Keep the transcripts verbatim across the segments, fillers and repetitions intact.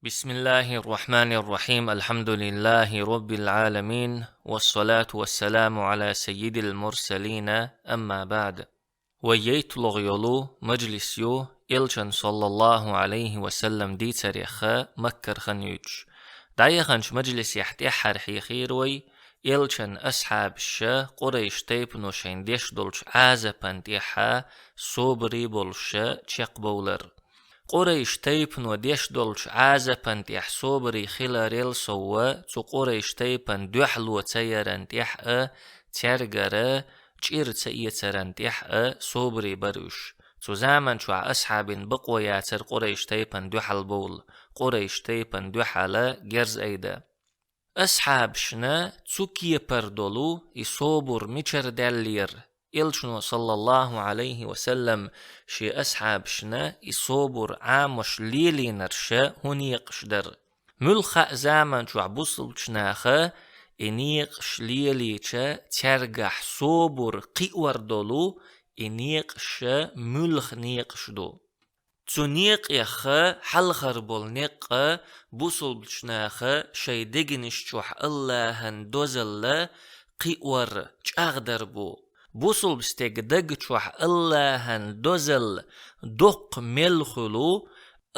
بسم الله الرحمن الرحيم. الحمد لله رب العالمين. والصلاة والسلام على سيد المرسلين. أما بعد. Вай яйтталгӀа йолу мажлис ю, Элчан, саллаллаху Ӏалайхи ва саллам, дийцарех Маккара хан юьйцуш. ДӀаяханчу мажлисехь тӀаьххьара хьехира вай, Элчан асхьабаша Къурайш тайпано шайна деш долчу Ӏазапан тӀехьа собаре болуша чекхбовлар. Къурайш тайпано деш долчу Ӏазапан тӀехь собаре хиларел совва, цу Къурайш тайпан дуьхьало ца яран тӀехь а, цаьргара чӀир ца эцаран тӀехь а собаре бара уьш. Цу заман чохь асхьабийн бакъо яцара Къурайш тайпан дуьхьал бовла, Къурайш тайпан дуьхьала герз айда. Асхьабашна цу кепара долу и собар мичара даьллера? Элчано, саллаллаху Ӏалайхи ва саллам, шен асхьабашна и собар Ӏамош лелийнарш хӀун некъаш дара? Муьлхха а заман чохь бусалбачу наха и некъаш лелийча, цаьргахь собар кхиор долу и некъаш муьлха некъаш ду? Цу некъех хьалхара болу некъ бусалбачу наха шайн дегнаш чохь АллахӀан дозалла кхиор, чӀагӀдар бу. Бусалба стеган даг чохь АллахӀан дозалла доккха мел хуьлу,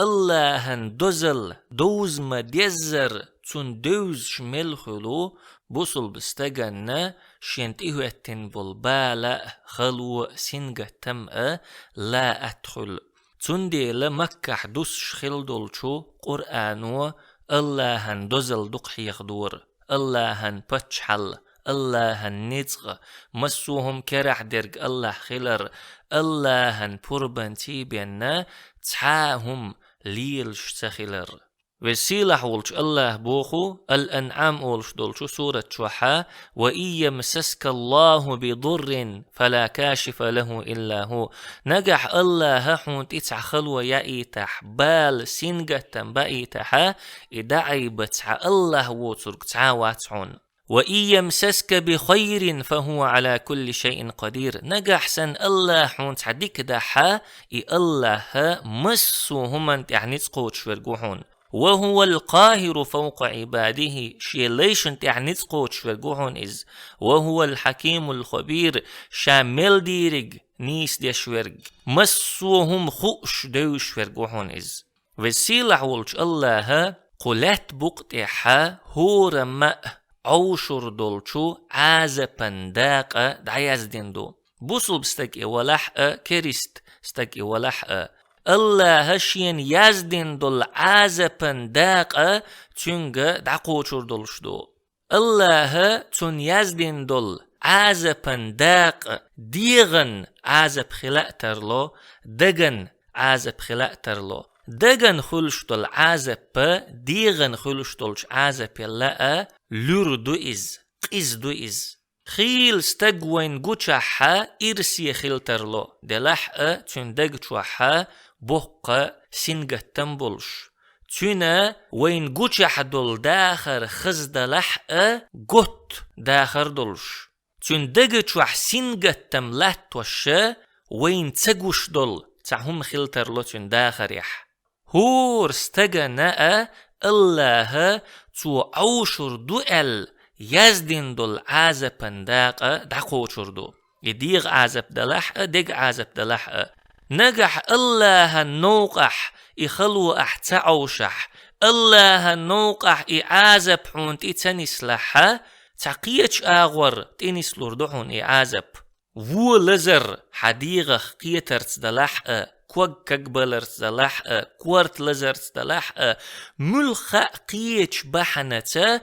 АллахӀан дозалла довза ма-деззара цунна девзаш мел хуьлу, бусалба стаганна шен тӀехӀоьттина болу бала а, хало а, сингаттам а лаьтта хуьлу. Цундела Маккахь дуссуш хилла долчу Къуръано АллахӀан дозалла дукха хьехадора, АллахӀан паччахьалла, АллахӀан ницкъ, массо а хӀума керахь дерг АллахӀ хилар, АллахӀан пурбанций бенна цхьа а хӀума лелаш ца хилар. Веза-сийлахь волчу АллахӀа боху Ал-Анъам олуш долчу сурат чохьа: «Ва ин ямсаскаллаху би дуррин, фала кашифа лаху илла ху». Нагахь АллахӀа хьуна тӀе цхьа хало яийтахь, бала, сингаттам баийтахьа, и дӀаайбан цхьа АллахӀ воцург цхьа а вац хьуна. «Ва ин ямсаска би хайрин, фа хува Ӏала кулли шайин къадир». Нагахь санна АллахӀа хьуна цхьа дика дахьа, и АллахӀа массо а хӀуманна тӀехь ницкъ кхочуш верг ву хьуна. «Ва хувал къахиру фавкъа Ӏибадихи», шен лайшна тӀехь ницкъ кхочуш верг ву хьуна иза. «Ва хувал хьакимул хабир», ша мел дийриг нийса деш верг, массо а хӀума хууш девзаш верг ву хьуна иза. Веза-сийлахь волчу АллахӀа кху лаьтта букъа тӀехьа хӀора маьӀ Ӏовшур долчу Ӏазапан дакъа дӀаяздина ду. Бусулба стаг и валахь а, керист стаг и валахь а, АллахӀа шена яздина долу Ӏазапан дакъа цуьнга дӀакхочур долуш ду. АллахӀа цунна яздина долу Ӏазапан дакъа дегӀан Ӏазап хила а тарло, даган Ӏазап хила а тарло. Даган хуьлуш долу Ӏазаппа дегӀан хуьлуш долчу Ӏазапел а луьра ду иза, къиза ду иза. Хийла стаг вайн гучахьа ирсе хила тарло, делахь а цуьнан даг чохьа боккха сингаттам болуш. Цуьнан вайн гучахь долу дахар хаза далахь а, готта дахар долуш. Цуьнан дага чохь сингаттам латтоша вайна ца гуш долу цхьа хӀума хила тарло цуьнан дахарехь. ХӀора стагана а АллахӀа цо Ӏовшур ду аьлла яздина долу Ӏазапан дакъа дӀакхочур ду. И дегӀан Ӏазап далахь а, деган Ӏазап далахь а. Нагахь АллахӀан новкъахь и хало ахь ца Ӏовшахь, АллахӀан новкъахь и Ӏазап хьуна тӀе ца нислахьа, цхьа кхечу агӀор тӀе нислур ду хьуна и Ӏазап. Вон лазар хьан дегӀах кхетарца далахь а, ког кагбаларца далахь а, корта лазарца далахь а, муьлхха а кхечу бахьанаца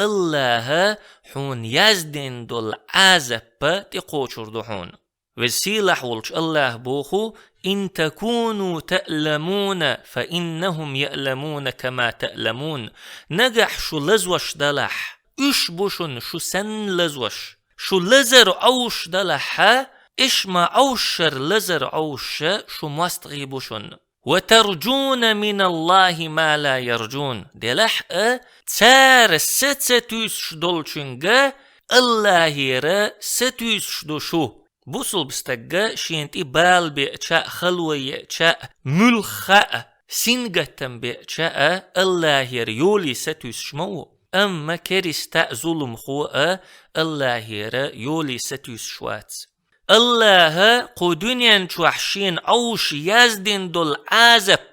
АллахӀа хьуна яздина долу Ӏазаппа тӀекхочур ду хьуна. Веза-сийлахь волчу АллахӀа боху: «Ин такуну таъламуна, фа иннахум яъламуна кама таъламун». Нагахь шу лазош далахь, уьш бу шуна шу санна лазош. Шу лазар Ӏовш далахьа, уьш ма Ӏовшшара лазар Ӏовшша шу мостагӀий бу шуна. «Ва тарджуна миналлахи ма ла ярджун». Делахь а, цара са ца туьйсуш долчуьнга АллахӀера са туьйсуш ду шу. Бусулба стагга шена тӀе бала беача а, хало еача а, муьлхха а сингаттам беъча а Аллахьера йоле сатуьйсуш ма ву, амма кериста а, зуламхо а Аллахьера йоле сатуьйсуш вац. Аллахьа кху дуьнен чохь шена Ӏовша яздина долу Ӏазап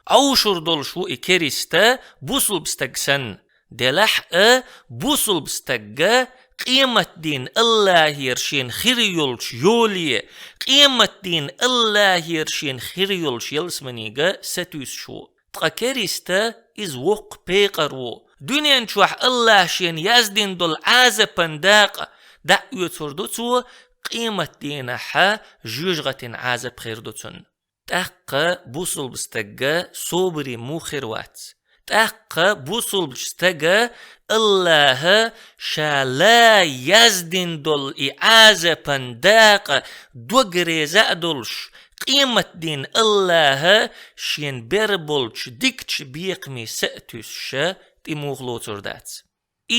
Ӏовшур долуш ву и кериста бусулба стаг санна. Делахь а бусулба стагга къематдийнан Аллахьера шена хир йолчу йоле, къематдийнан Аллахьера шена хир йолчу ялсаманига сатуьйсуш ву. Ткъа кериста иза воккха пекъар ву. Дуьнен чохь Аллахьа шена яздина долу Ӏазапан дакъа дӀаоьцур ду цо, къематдийнахьа жоьжахатин Ӏазап хир ду цунна. ТӀаккха бусулба стагга собаре муха хир вац? ТӀаккха бусулбачу стага Аллахьа ша ла яздина долу и Ӏазапан дакъа дог реза а долуш, къематдийнан Аллахьа шена бер болчу дикачу бекхаме са а туьсуша тӀе муха лоцур дац?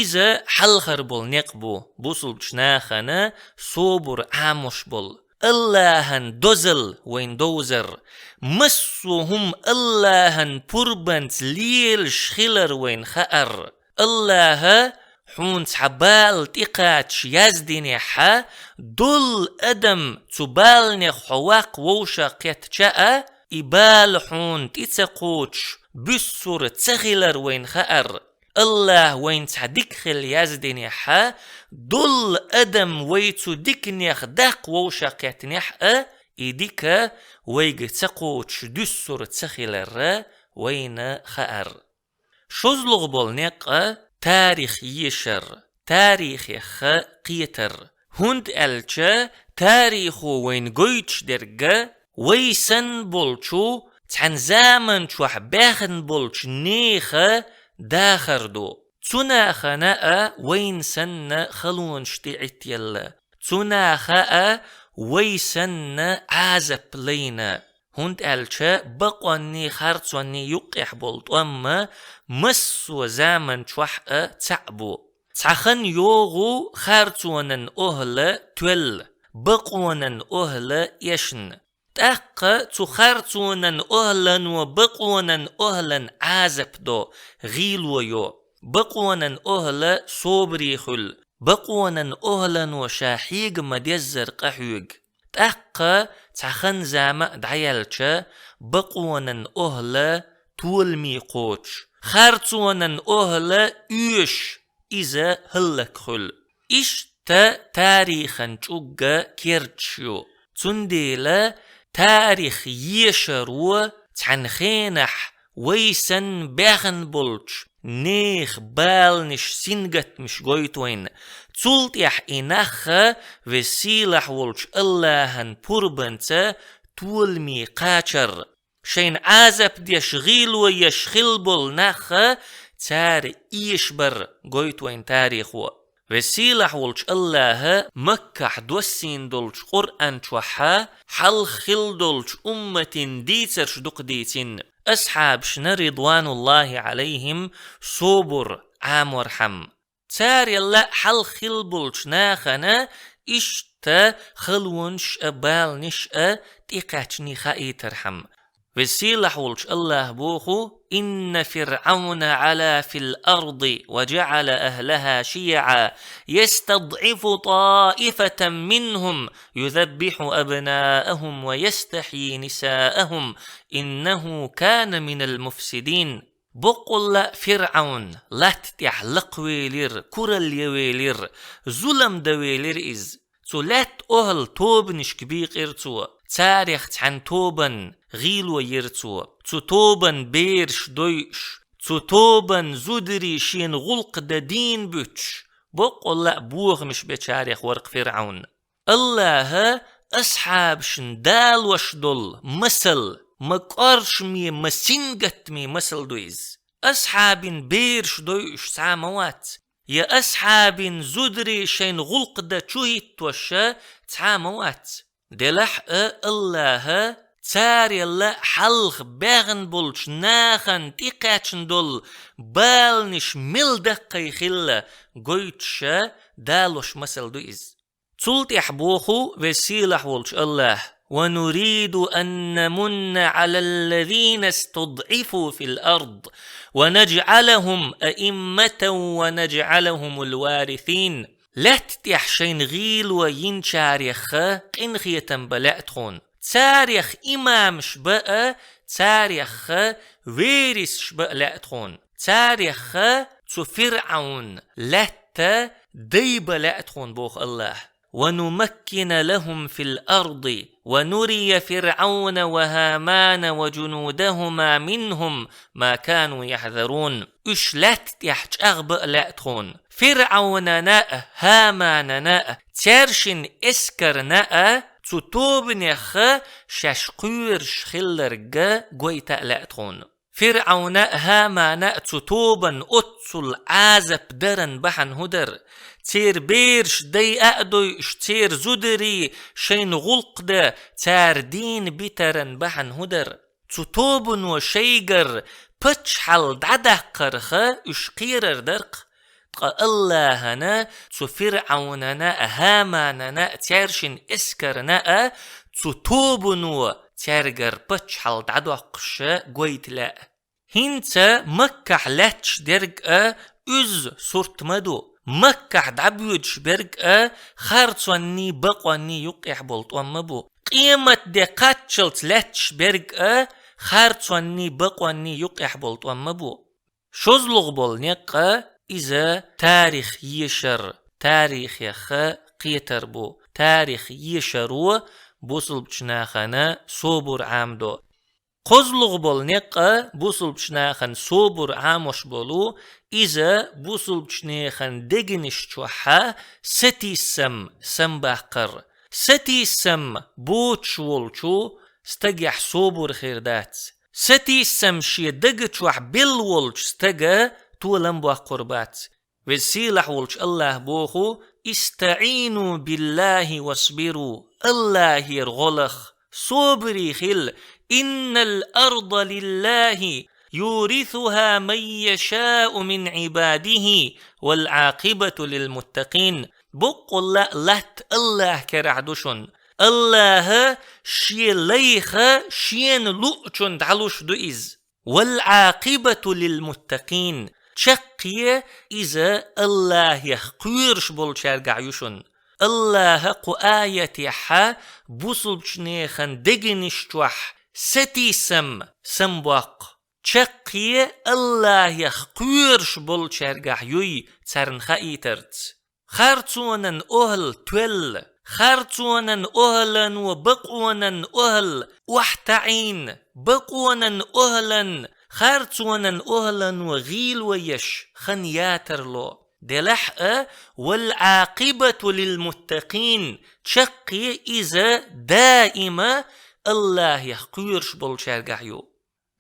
Иза хьалхара болу некъ бу бусулбачу нахана собар Ӏамош болу. Аллахьан дозалла вайна довзар, массо а хӀума Аллахьан пурбанца лелаш хилар вайна хаар. Аллахьа хьуна цхьа бала тӀекхача яздинехьа, долу адам цу баланех хьо ваккха вовшах кхеттача а, и бала хьуна тӀе ца кхочуш, буьссур ца хилар вайна хаар. Аллахьа вайна цхьа дика хила яздинехьа, долу адам вай цу диканех даккха вовшах кхеттинехь а, и дика вайга ца кхочуш дуьссур ца хиларра вайна хаар. ШозлагӀа болу некъа тарих ешар, тарихеха кхетар. ХӀунда аьлча тарихо вайна гойтуш дерг вай санна болчу цхьана заман чохь баьхна болчу нехан дахар ду. Цу нахана а вайна санна халонаш тӀеӀиттаелла. Цу наха а вай санна Ӏазап лайна. ХӀунда аьлча бакъонний, харцонний юккъехь болу тӀом массо а заман чохь а цхьаъ бу. Цхьа хан йогӀу харцонан охӀла тоьлла, бакъонан охӀла эшна. ТӀаккха цу харцонан охӀлано, бакъонан охӀлан Ӏазап до, гӀийло йо. Бакъонан охӀла собаре хуьлу, бакъонан охӀлано ша хьега ма-деззара къахьоьгу. ТӀаккха цхьа хан-зама а дӀаяьлча, бакъонан охӀла толаме кхочуш, харцонан охӀла оьшуш, иза хӀаллакьхуьлу. Иштта тарихан чӀугга керташ ю. Цундела тарих ешаро цхьана хенахь вай санна баьхна болчу нехан баланаш, сингаттамаш гойту вайна. Цул тӀаьхьа и нахха Веза-Сийлахь волчу Аллахьан пурбанца толаме кхачар. Шайна Ӏазап деш, гӀийло еш хилла болу нахха цара эшабар гойту вайн тарихо. Веза-Сийлахь волчу Аллахьа Маккахь доссийна долчу Къуръан чохьа хьалха хилла долчу умматийн дийцарш дукха дийцина. Асхьабашна, ридвануллахи Ӏалайхим, собар Ӏаморхьама. Царел а хьалха хилла болчу нахана иштта халонаш а, баланаш а тӀекхаьчний хаийтархьама. Веза-Сийлахь волчу Аллахьа боху: «إن فرعون علا في الأرض وجعل أهلها شيعا يستضعف طائفة منهم يذبح أبناءهم ويستحيي نساءهم إنه كان من المفسدين». Боккъалла а ФирӀавн латта тӀехь лакхавелира, куралла ян велира, зулам дан велира иза. Цу лаьтта охӀла тобанашка бийкъира цо, царех цхьана тобанна гӀийло йира цо. Цу тобанна бераш дойуш, цу тобанна зударий шена гӀуллакх дан дийна буьтуш, боккъалла а бохамаш бечарех вара-кх ФирӀавн. Аллахьа асхьабашна далош долу масал ма кӀоршаме, ма сингаттаме масал ду иза. Асхьабийн бераш дойуш цхьа а ма вац, я асхьабийн зударий шайна гӀуллакх дан чу хӀиттош цхьа а ма вац. Делахь а Аллахьа царел а хьалха баьхна болчу нахана тӀекхаьчна долу баланаш мел даккхий хилла гойтуш далош масал ду иза. Цул тӀаьхьа боху Веза-Сийлахь волчу Аллахьа: ونريد أن نمن على الذين استضعفوا في الأرض ونجعلهم أئمة ونجعلهم الوارثين. Лаьтта тӀехь шайна гӀийло йинчарех къинхетам бан лаьа тхуна. Царех имамаш бан а, царех вересаш бан а лаьа тхуна. Царех цу ФирӀавнан лаьтта дай бан лаьа тхуна, боху АллахӀа. ونمكن لهم في الأرض ونري فرعون وهامان وجنودهما منهم ما كانوا يحذرون. Уьш лаьтта тӀехь чӀагӀбан а лаьа тхуна. ФирӀавнана а, Хаманана а, цаьршинан эскарна а цу тобанех шаьш кхоьруш хилларг гойта а лаьа тхуна. ФирӀавна а, Хамана а цу тобанна оццул Ӏазап даран бахьана хӀун дара? Церан бераш дайа а дойуш, церан зударий шайна гӀуллакх дан, цара дийна битаран бахьана хӀун дара? Цу тобано шайгара паччахьалла дӀадаккхарх уьш кхерар дара-кх. Ткъа АллахӀана цу ФирӀавнана а, Хаманана а, цаьршинан эскарна а цу тобано цаьргара паччахьалла дӀадоккхуш гойта лаьа. ХӀинца Маккахь лаьтташ дерг а уьзза сурт ма ду. Маккахь дӀабоьдуш берг а харцонний, бакъонний юккъехь болу тӀом ма бу. Къематде кхаччалц лаьтташ берг а харцонний, бакъонний юккъехь болу тӀом ма бу. ШозлагӀа болу некъ а иза тарих ешар, тарихех кхетар бу. Тарих ешаро бусулбачу нахана собар Ӏамадо. КхозлагӀа болу некъ а бусулбачу нахана собар Ӏамош болу, иза бусулбачу нехан дегнаш чохь сатийсам самабаккхар. Сатийсам боцуш волчу стагехь собар хир дац. Сатийсам шен дага чохь белла волчу стага толам боккхур бац. Веза сийлахь волчу АллахӀа боху: «ИстаӀину биллахӀи васбиру». АллахӀера гӀо лаха, собаре хила. «Иннал арда лиллахӀи, юрисухӀа ман яшаъу мин Ӏибадихи, вал Ӏакъибату лил муттакъин». Боккъалла а латта АллахӀ керахь ду шуна. АллахӀа шен лайха шена луучунна дӀалуш ду иза. «Вал Ӏакъибату лил муттакъин». Чаккхе иза АллахӀех кхоьруш болчаьргахь ю шуна. АллахӀа кху аятехь бусулбачу нехан дегнаш чохь сатийсам самабоккху. Чаккхе АллахӀех кхоьруш болчаьргахь юй царна хаийтарца. Харцонан охӀла тоьлла, харцонан охӀлано бакъонан охӀла охьатаӀийна, бакъонан охӀлан, харцонан охӀлано гӀийло еш хан ятарло. Делахь а, «Вал Ӏакъибату лил муттакъин», чаккхе иза даима АллахӀех кхоьруш болчаьргахь ю.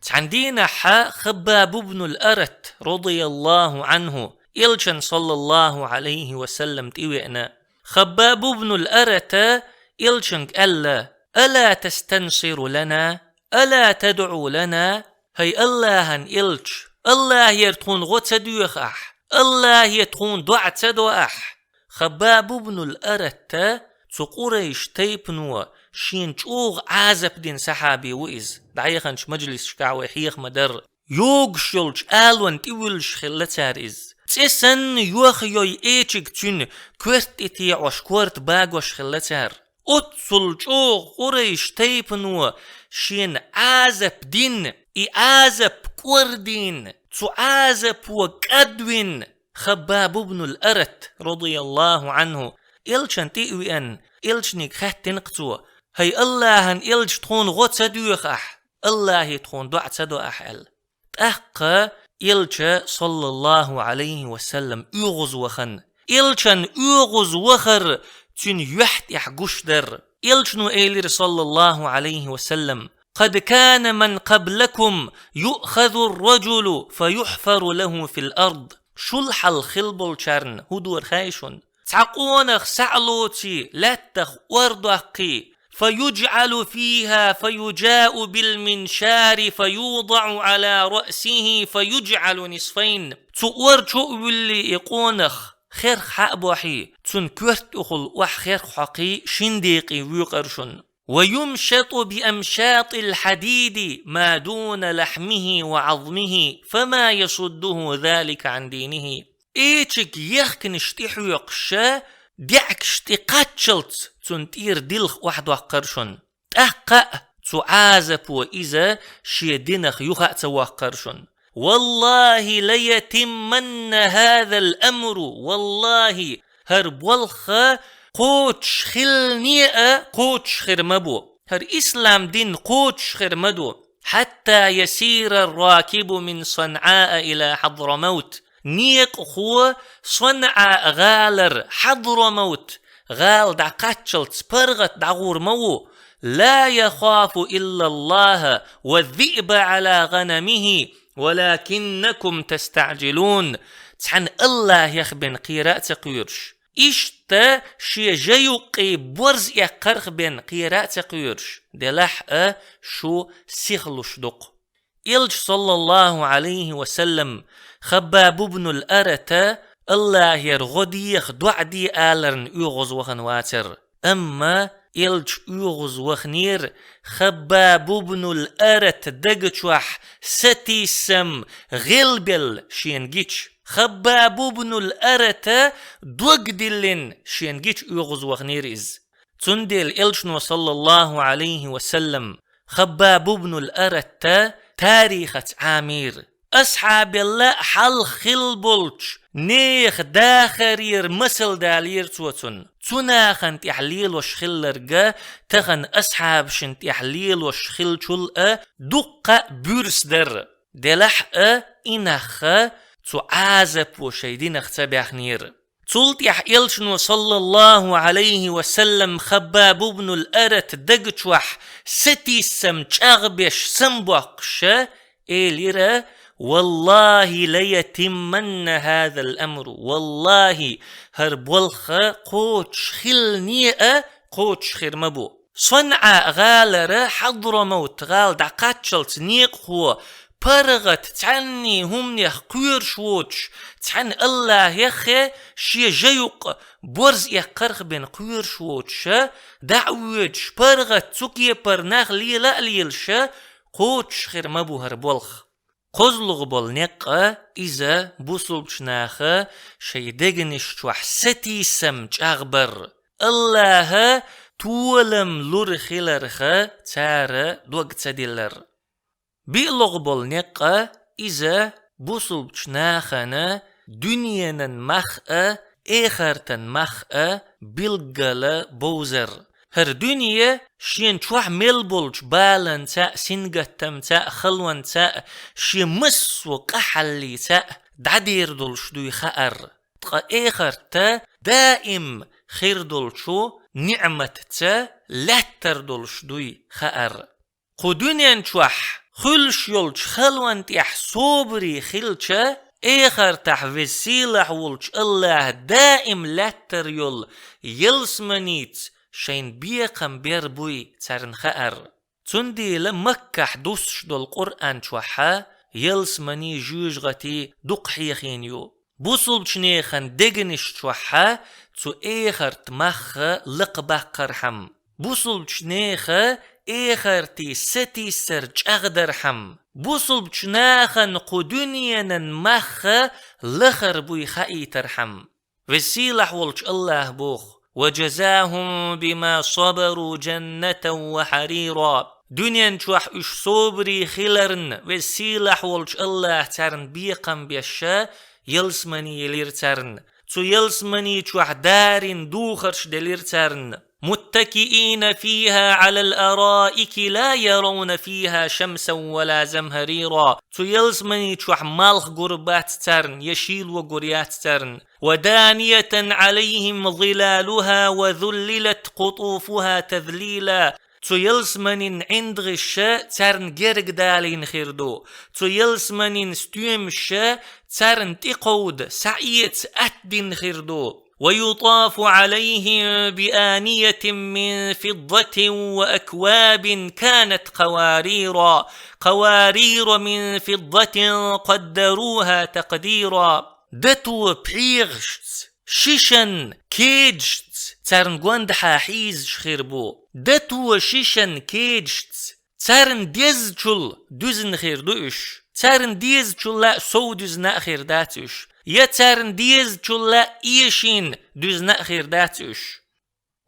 Цхьана дийнахь Хаббаб ибн ал-Арат, радияллаху анху, Элчан, саллаллаху алейхи ва саллам, тӀевеана. Хаббаб ибн ал-Арата Элчанга аьлла: «Ала тастансиру лана? Ала тадъу лана?» ХӀай Аллахьан Элча, Аллахьера тхуна гӀо ца доьху ахь? Аллахье тхуна доӀа ца до ахь? Хаббаб ибн ал-Аратта цу Къурайш тайпано шена чӀогӀа Ӏазап дина сахьаби ву иза. ДӀаяханчу мажлисашкахь вай хьеха ма-дарра. Йогуш йолчу алонна тӀевуьллуш хилла цара иза. ЦӀе санна йохайой эчиг цуьнан коьрта тӀе теӀош, корта багош хилла цара. Оццул чӀогӀа Къурайш тайпано шена Ӏазап дина, и Ӏазап кӀордийна, цу Ӏазапо кӀадвина, Хаббаб ибн ал-Арат, радияллаху анху, Элчан тӀе а веана, Элчаниг хаьттина-кх цо: «ХӀай Аллахьан Элча, тхуна гӀо ца доьху ахь? Аллахье тхуна доӀа ца до ахь?» — аьлла. ТӀаккха Элча, саллаллаху алейхи ва саллам, оьгӀаз вахана. Элчан оьгӀаз вахар цуьнан юьхь тӀехь гуш дара. Элчано элира, саллаллаху алейхи ва саллам: «Къад кана ман къаблакум юъхазу ар-раджулу фа юхьфару лаху фил ард». Шул хьалха хилла болчарна хӀун дора хаьий шуна? Цхьа къонах схьа а лоций, лаьттах ор доккхий, фа юджӀалу фиха фа юджаъу бил миншари фа юдаӀу Ӏала раъсихи фа юджӀалу нисфайн. Цу ор чу а вуьллий и къонах, херх схьа а бохьий, цуьнан коьрта тӀехула охьа херх хьокхий, шина декъе воькъар шуна. ويمشط بأمشاط الحديد ما دون لحمه وعظمه، فما يصده ذلك عن دينه. Эчиг ехкнаш тӀехьоькхуш, даьӀахкаш тӀе кхаччалц цунна тӀера дилха охьадоаккхар шуна. ТӀаккха а цу Ӏазапо иза шен динах юха а ца воаккхар шуна. والله ليتمن هذا الأمر. ВаллахӀи, хӀара болх кхочуш хилане а кхочуш хир ма бу. ХӀара ислам дин кхочуш хир ма ду. حتى يسير الراكب من صنعاء إلى حضرموت. Некъахо СанӀа гӀалара Хьадрамавт гӀала дӀакхаччалц паргӀата дӀагӀур ма ву. لا يخاف إلا الله والذئب على غنمه ولكنكم تستعجلون. Цхьана АллахӀах бен кхера а ца кхоьруш, иштта шен жа юккъе борз эккхарх бен кхера а ца кхоьруш, делахь а шу сихлуш ду-кх. Элча, саллаллахӀу ӀалайхӀи ва саллам, Хаббаб ибн ал-Арата АллахӀера гӀо деха, доӀа де аларна оьгӀазвахана вацар. Амма Элча оьгӀазваханера Хаббаб ибн ал-Арата дага чохь сатийсам гӀелбелла шена гича. Хаббаб ибн ал-Арата дог диллина шена гича оьгӀазваханера иза. Цундела Элчано, саллаллахӀу ӀалайхӀи ва саллам, Хаббаб ибн ал-Аратта тарихаца Ӏамийра. Асхьабелла хьалха хилла болчу нехан дахарера масал далийра цо цунна. Цу нахана тӀехь лелош хилларг тахана асхьабашна тӀехь лелош хиллачул а дуккха а буьрса дара. Делахь а и нах цу Ӏазапо шайн динах ца баьхнера. Цул тӀаьхьа Элчано, саллаллахӀу ӀалайхӀи ва саллам, Хаббаб ибн ал-Арат дага чохь сатийсам чӀагӀбеш самбоккхуша элира: «Валлахи ла ятимманна хӀазал амру». Валлахи, хӀара болх кхочуш хилане а кхочуш хир ма бу. СанӀа гӀалара Хьадрамавт гӀала дӀакхаччалц некъахо паргӀат цхьанний хӀуманех кхоьруш воцуш, цхьана АллахӀеххӀе шен жа юккъа борз эккхарх бен кхоьруш воцуша, дӀа а воьдуш, паргӀат цу кепара нах лела а лелаша, кхочуш хир ма бу хӀара болх. КхозлагӀа болу некъа иза бусулбачу наха шайн дегнаш чохь сатийсам чӀагӀбар, АллахӀа толам лур хиларха цара дог ца диллар. БиълогӀа болу некъа иза бусулбачу нахана дуьненан мах а, эхартан мах а билггала бовзар. ХӀара дуьне шен чохь мел болчу баланца а, сингаттамца а, халонца а, шен массо а къахьаллица а дӀадер долуш дуй хаар. Ткъа эхарта даим хир долчу ниӀматца лаьттар долуш дуй хаар. Кху дуьнен чохь хуьлуш йолчу халон тӀехь собаре хилча, эхартахь Веза-Сийлахь волчу АллахӀа даим лаьттар йолу ялсаманица шайна бекхам бер буй царна хаар. Цундела Маккахь дуссуш долу Къуръан чохьа ялсамани, жоьжахати дукха хьехийна ю. Бусулбачу нехан дегнаш чохьа цу эхарт махха лакхабаккхархьама, бусулбачу неха эхарти сатийсар чӀагӀдархьама, бусулбачу нахана кху дуьненан махха лахар буй хаийтархьама. Веза-Сийлахь волчу АллахӀа боху: «Ва жазахум бима сабару жаннатан ва хьарира». Дуьнен чохь уьш собаре хиларна Веза-Сийлахь волчу АллахӀа царна бекхам беша, ялсамани елира царна. Цу ялсамани чохь дарина духарш делира царна. «Муттакиина фиха Ӏалал араики ла яравна фиха шамсан ва ла замхарира». Цу ялсамани чохь малх гур бац царна, я шийла вогур яц царна. «Ва даниятан Ӏалайхим зилалуха ва зуллилат къутуфуха тазлила». Цу ялсаманин ӀиндагӀиша царна герга далийна хир ду. Цу ялсаманин стоьмаша царна тӀекховда схьаэца атта дина хир ду. «Ва ютафу Ӏалайхим би аниятин мин фиддатин ва аквабин канат къаварира, къаварира мин фиддатин къаддаруха такъдира». Дато пхьегӀашца, Шишан кедашца царна гондахьа хьийзаш хир бу. Дато шишан кедашца. Царна дезачул дуьзна хир ду уьш. Царна дезачул а сов дуьзна а хир дац уьш. Я царна дезачул а эшийна дуьзна а хир дац уьш.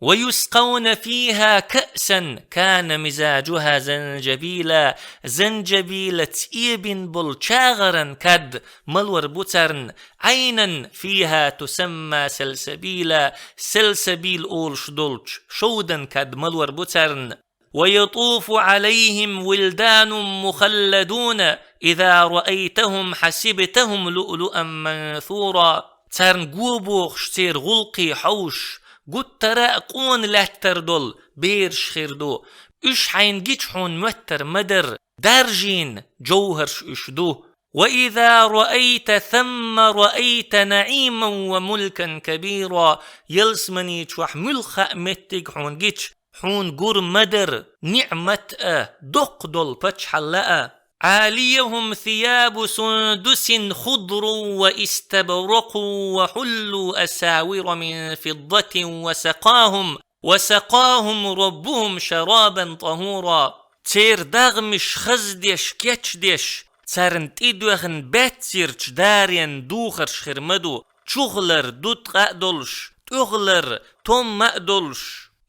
ويسقون فيها كأسا كان مزاجها زنجبيلا. Занжабилаца эбина болу чагӀаран кад малор бу царна. عينا فيها تسمى سلسبيلا. Салсабил олуш долчу шовдан кад малор бу царна. ويطوف عليهم ولدان مخلدون إذا رأيتهم حسبتهم لؤلؤا منثورا. Царна го бохуш церан гӀуллакхе хьовсуш, гуттара а къона лаьттар долу бераш хир ду. Уьш хьайна гича хьуна моьттур ма дара, даржийна жовхӀарш уьш ду. وإذا رأيت ثم رأيت نعيما وملكا كبيرا. Ялсамани чохь муьлхха а меттиг хьуна гича, хьуна гур ма дара ниӀмат а, доккха долу пачхьалла а. عاليهم ثياب سندس خضر واستبرق وحلوا أساور من فضة وسقاهم وسقاهم ربهم شرابا طهورا. Церан дагӀмаш хаздеш, кечдеш, царна тӀедоьхна баьццерчу даренна духарш хир ма ду, чухлар, дуткъа а долуш, тӀехулар, томма а долуш.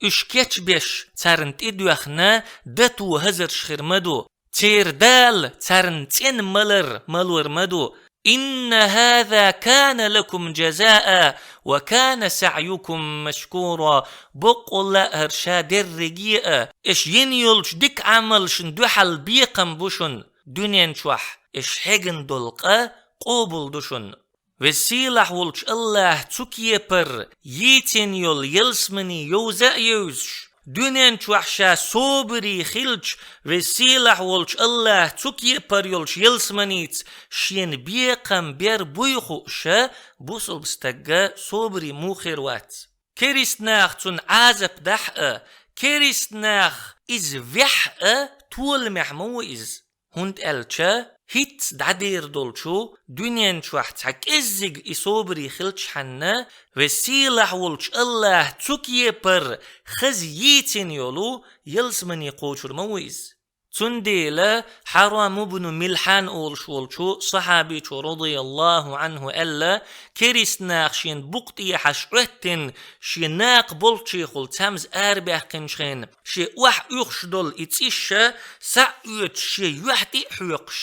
Уьш кечбеш, царна тӀедоьхна дато хазарш хир ма ду. Церан Дала царна цӀена малар малор ма ду. إن هذا كان لكم جزاء وكان سعيكم مشكورا. Боккъалла а хӀара ша дерриге а, аша йина йолчу дика Ӏамалшна дуьхьал бекхам бу шуна дуьнен чохь, аша хьегна долу къа къобал ду шуна. Веза-Сийлахь волчу АллахӀа цу кепара йийцина йолу ялсамани йовза а йевзаш, дуьнен чохь ша собаре хилча, Веза-Сийлахь волчу АллахӀа цу кепара йолчу ялсаманица шена бекхам бер буй хууш, бусалба стаг собаре муха хир вац? Керист наха цунна Ӏазап дахь а, керист наха иза вехь а, толамехь ма ву иза. ХӀунда аьлча хӀинца дӀадер долчу дуьнен чохь цхьа кӀеззиг и собаре хилчхьана, Веза-Сийлахь волчу АллахӀа цу кепара хаза йийцина йолу ялсамани кхочур ма ву иза. Цундела Хьарам ибн Милхьан олуш волчу сахьабичо, радияллаху Ӏанху, аьлла: керист наха шена букъа тӀехьаш Ӏоьттина, шен накха болччехула цхьаьмза арабаьккхинчу хенахь, шен охьа уьхуш долу и цӀиш схьа а оьцуш, шен юьхь тӀе а хьоькхуш,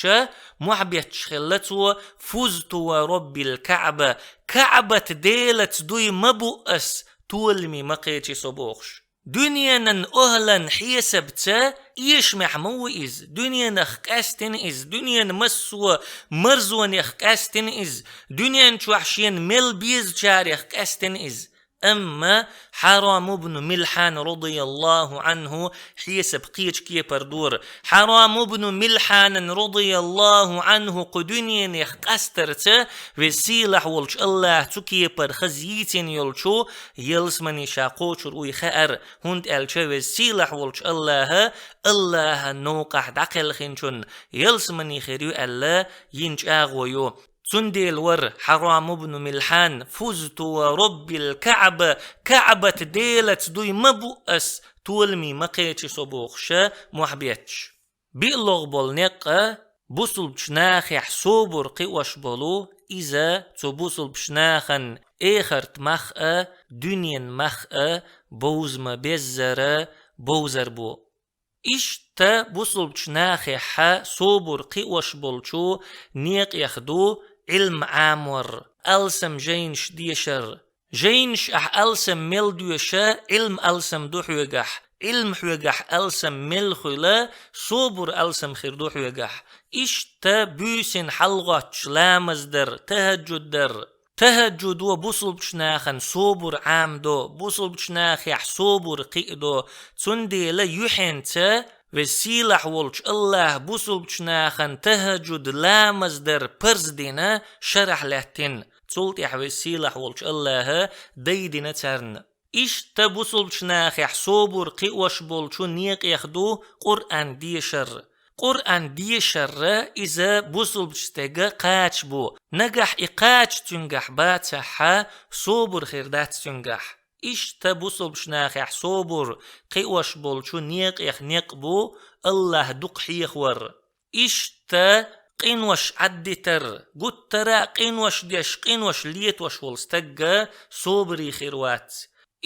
мохь бетташ хилла цо: «فزت ورب الكعبة, КаӀбат Делаца дуй ма бу ас, толаме ма кхечи со», – бохуш. Дуьненан охӀлан хьесабца эшамехь ма ву иза, дуьненах къаьстина иза, дуьненан массо а марзонех къаьстина иза, дуьнен чохь шена мел безачарех къаьстина иза. Амма Хьарам ибн Милхьан, радияллаху Ӏанху, хьесап кхечу кепара дора. Хьарам ибн Милхьанан, радияллаху Ӏанху, кху дуьненех къастарца Веза-Сийлахь волчу АллахӀа цу кепара хаза йийцина йолчу ялсамани ша кхочур вуй хаьара, хӀунда аьлча Веза-Сийлахь волчу АллахӀа, АллахӀан новкъахь дӀакхелхинчунна ялсамани хир ю аьлла йина чӀагӀо ю. Цундела вара Хьарам ибн Милхьан: «فزت ورب الكعبة, КаӀбат Делаца дуй ма бу ас, толаме ма кхечи со», – бохуш, мохь бетташ. БиълагӀа болу некъ а бусалбачу нахехь собар кхиош болу, иза цу бусалбачу нахана эхарт мах а, дуьнен мах а бовза ма-беззара бовзар бу. Иштта бусалбачу нахехьа собар кхиош болчу некъех ду Ӏилма Ӏамор, алсам жайнаш дешар. Жайнаш ахь алсам мел доьша, Ӏилма алсам ду хьоьгахь. Ӏилма хьоьгахь алсам мел хуьла, собар алсам хир ду хьоьгахь. Иштта буьйсанна хьалагӀоттуш ламаз дар, тахӀаджуд дар. ТахӀаджуд ву бусалбачу нахана собар Ӏамадо, бусалбачу нахехь собар кхиадо, цундела юьхьенца Веза-Сийлахь волчу АллахӀа бусалбачу нахана тахӀаджуд ламаз дар парз дина, шарахь лаьттина. Цул тӀаьхьа Веза-Сийлахь волчу АллахӀа дайдина царна. Иштта бусалбачу нахехь собар кхиош болчу некъех ду Къуръан дешар. Къуръан дешар иза бусулбачу стеган кхача бу. Нагахь и кхача цуьнгахь бацахь, собар хир дац цуьнгахь. Иштта бусулбачу нахехь собар кхиош болчу некъех некъ бу АллахӀ дукха хьехавар. Иштта къинош Ӏаддитар, гуттара а къинош деш, къинош летош волу стаг собаре хир вац.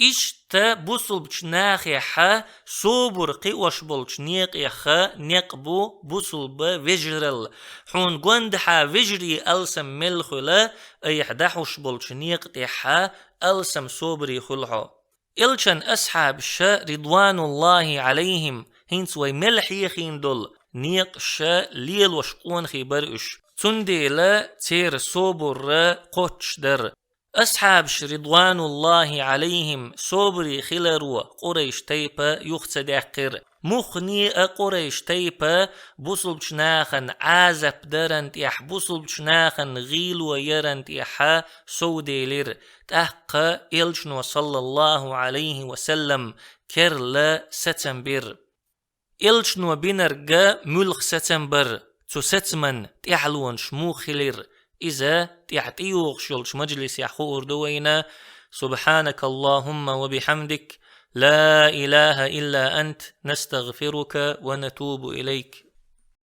Иштта бусулбачу нахехь собар кхиош болчу некъех некъ бу бусулба вежаралла. Хьуна гондахьа вежарий алсам мел хуьла, айхьа дӀахьуш болчу некъа тӀехь алсам собаре хуьлу хьо. Элчан асхьабаша, ридвануллахӀи Ӏалайхим, хӀинца вай мел хьехийна долу некъаш лелош къонахий бара уьш. Цундела церан собар кхоччуш дара. Асхьабаш, ридвануллахӀи Ӏалайхим, собаре хиларо Къурайш тайпа юха ца даьккхира. Муххале а Къурайш тайпа бусулбачу нахана Ӏазап даран тӀехь, бусулбачу нахана гӀийло яран тӀехь совделира. ТӀаккха Элчано, саллаллахӀу Ӏалайхи ва саллам, керла сацам бира. Элчано бинарг муьлха сацам бара, цу сацаман тӀаьхьалонаш муха хилира, иза тӀаьхьа тӀейогӀуш йолчу мажлисехь хуур ду вайна. سبحانك اللهم وبحمدك، لا إله إلا أنت، نستغفرك ونتوب إليك.